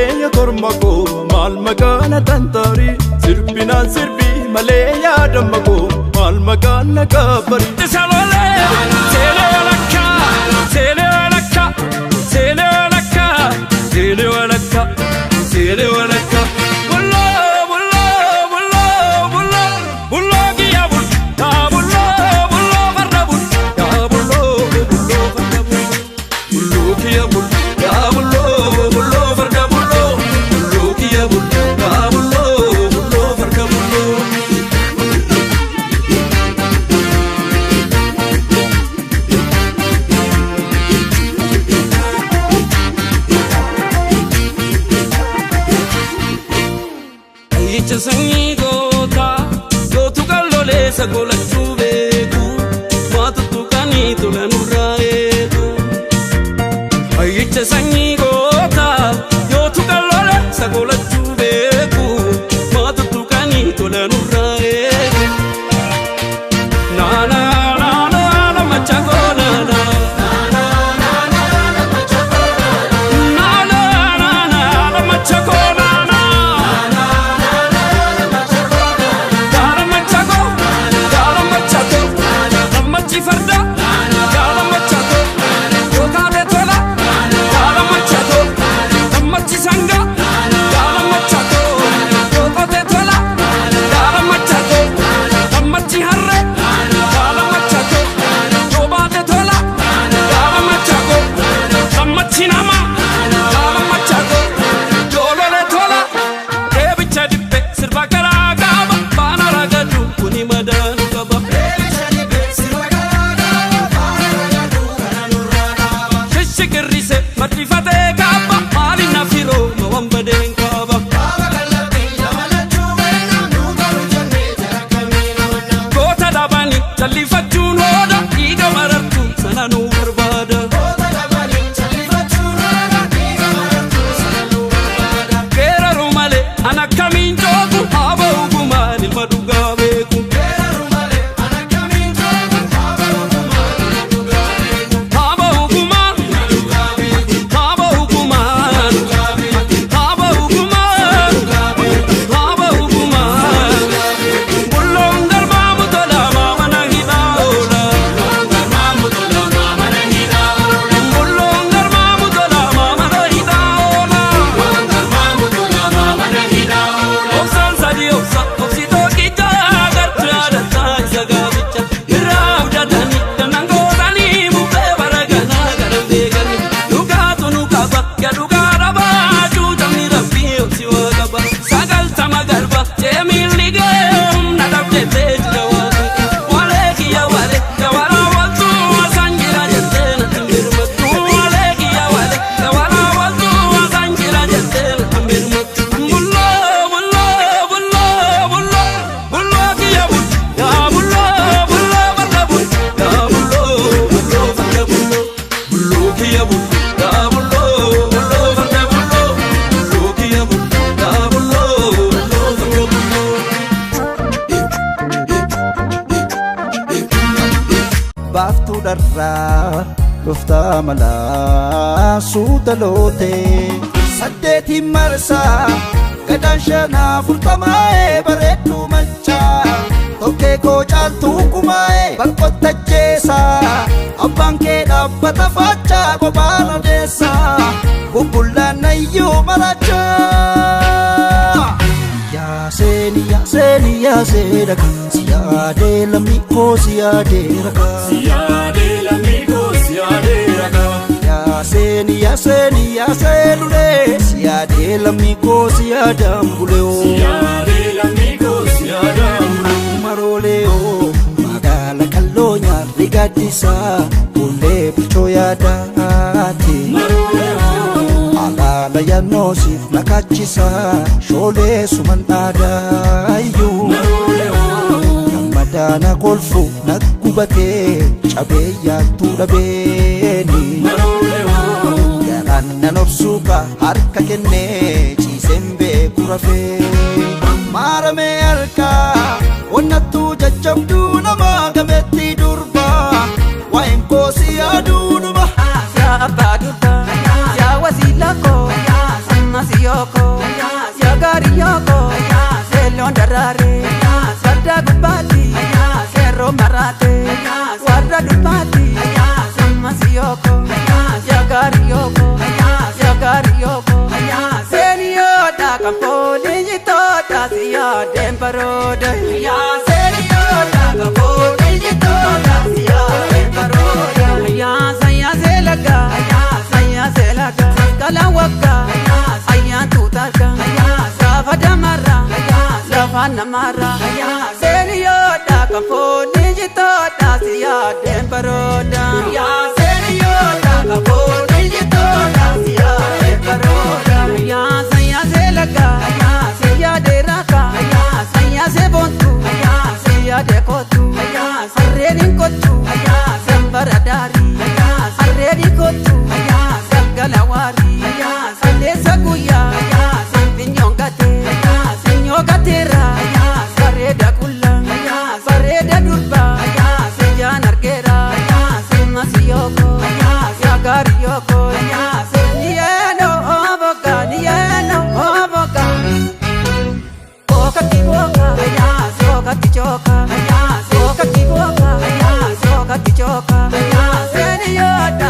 malee korma koo maal maqaan tantaari sirbinaan sirbi malee yaadama koo maal maqaan na kabbari. Seelee walakkaa, seelee walakkaa, seelee walakkaa, seelee walakkaa, seelee walakkaa. Bulloo, bulloo, bulloo, bulloo, bulloo kiyya bul, yaa bulloo, bulloo farda bul, yaa bulloo, bulloo farda bul, bulloo kiyya bul, yaa bulloo, bulloo farda bulloo, bulloo kiyya bul, yaa bulloo, bulloo farda bulloo. Icha sanyii gootaa gootu qalloleessa golachuu beeku waa tuttuqanii tola nurraa eegu. Icha sanyii gootaa yootu qalloleessa golachuu beeku waa tuttuqanii tola nurraa eegu. Naana naana nama chagoonana. Naana naana nama chagoonana. Gaara machaako, gaara machaako, gammachi farda, gaara machaako, yootaate tola, gaara machaako, gammachi sanga, gaara machaako, yootaate tola, gaara machaako, gammachi harre, gaara machaako, yoobaate tola, gaara machaako, gammachi nama, gaara machaako, joolole tola, deebicha dippe sirba garaa qaba, baana ragadu kuni madaanu qaba. Shishikirrise martifatee kaaba maali nafiroo ma waan badeen qaba. Goota dhabanii jallifachuun hooda dhiiga marartuu sana nu barbaada. Geeraru malee an akkamiin joogu haaba ugumaan ilma dhugaa beeku. Haaba ugumaan, haaba ugumaan, haaba ugumaan, haaba ugumaan. Bulloon garmaamu tola maamana hidhaa oola. Bulloon garmaamu tola maamana hidhaa oola. Obsaan sadii obsa obsitoo qicaa gartuu yaadataa isa gaaficha. Irraa abdatanii dannan gootanii bubbee bara ganaa garan beekanii. Dhugaatu nu qaba yaa dhugaa dhabaa cuutamni rabbii obsi waa qaba. 90 garba ceemiin ligee humna dhabdee jira waa walee kiyya walee jawara waltuu asaan jira jettee natti mirmattu. Walee kiyya walee jawara waltuu asaan jira jettee natti mirmattu. Bulloo, bulloo, bulloo, bulloo, bulloo kiyya bul, yaa bulloo, bulloo farda bul, yaa bulloo, bulloo farda bulloo, bulloo kiyya bul, yaa bulloo, bulloo farda bulloo, bulloo kiyya bul, yaa bulloo, bulloo farda bulloo. Baaftuu dharraa dhuftaa malaa suuta lootee saddeetiin marsaa gadaan shanaa furtamaa'ee bareedduu machaa tokkee koo caaltuu kumaa'ee balqottacheessaa abbaan kee dhaabbata faachaa kophaan odeessaa bubbullaan nayyuu marachaa. Yaaseen, yaaseen, yaasee dhaka si yaadee lammii koo si yaadee raka. Yaaseen, yaaseen, yaasee lulee si yaadee lammii koo si yaadaan bulee. Maroolee oo magaala qalloo nyaarri gaaddisaa bullee bilchoo yaadaati. Alaala yannoosiif nakachisaa shoolee suman dhaadaayyuu. Gammadaana kolfu na gubatee cabee yaattuu dhabeeni. Garaan nan obsuuka harka kennee ciiseen beeku rafee. Maaramee harkaa wannattuu jajjabduu nama gameetti durbaa waa'een koo si yaaduu dhuma. Yaa abbaa durbaa, yaa wasiila koo, amma si yoo namaatti Ammas yooko Yaagaari yooko Yaagaari yooko Seeniyoodha kan fooliin jitoodha si yaadeen barooda Seeniyoodha kan fooliin jitoodha si yaadeen barooda Sayyaa seelaga Sayyaa seelaga Kalaan waggaa Ayyaan tuutarga Gaafa damarra Lafa namarra Seeniyoodha kan fooliin jitoodha si yaadeen barooda Seeniyoodha kan fooliin jitoodha si yaadeen barooda Sayyaa seelaga Sayyaa deeraka Sayyaa seeboontu Sayyaa deekootu Harreen hin kottu Sambara daarii Harreen hin kottu Galgala waarii Salleessa guyyaa Finyoon gatee Finyoo gateera Bareeda qulla Bareeda durba Siyyaan argeera Simmas yooko Yaagaari yooko Niyeeno oboka Niyeeno oboka Boka ki boka Soka ki choka Boka ki boka Soka ki choka Seniyoodha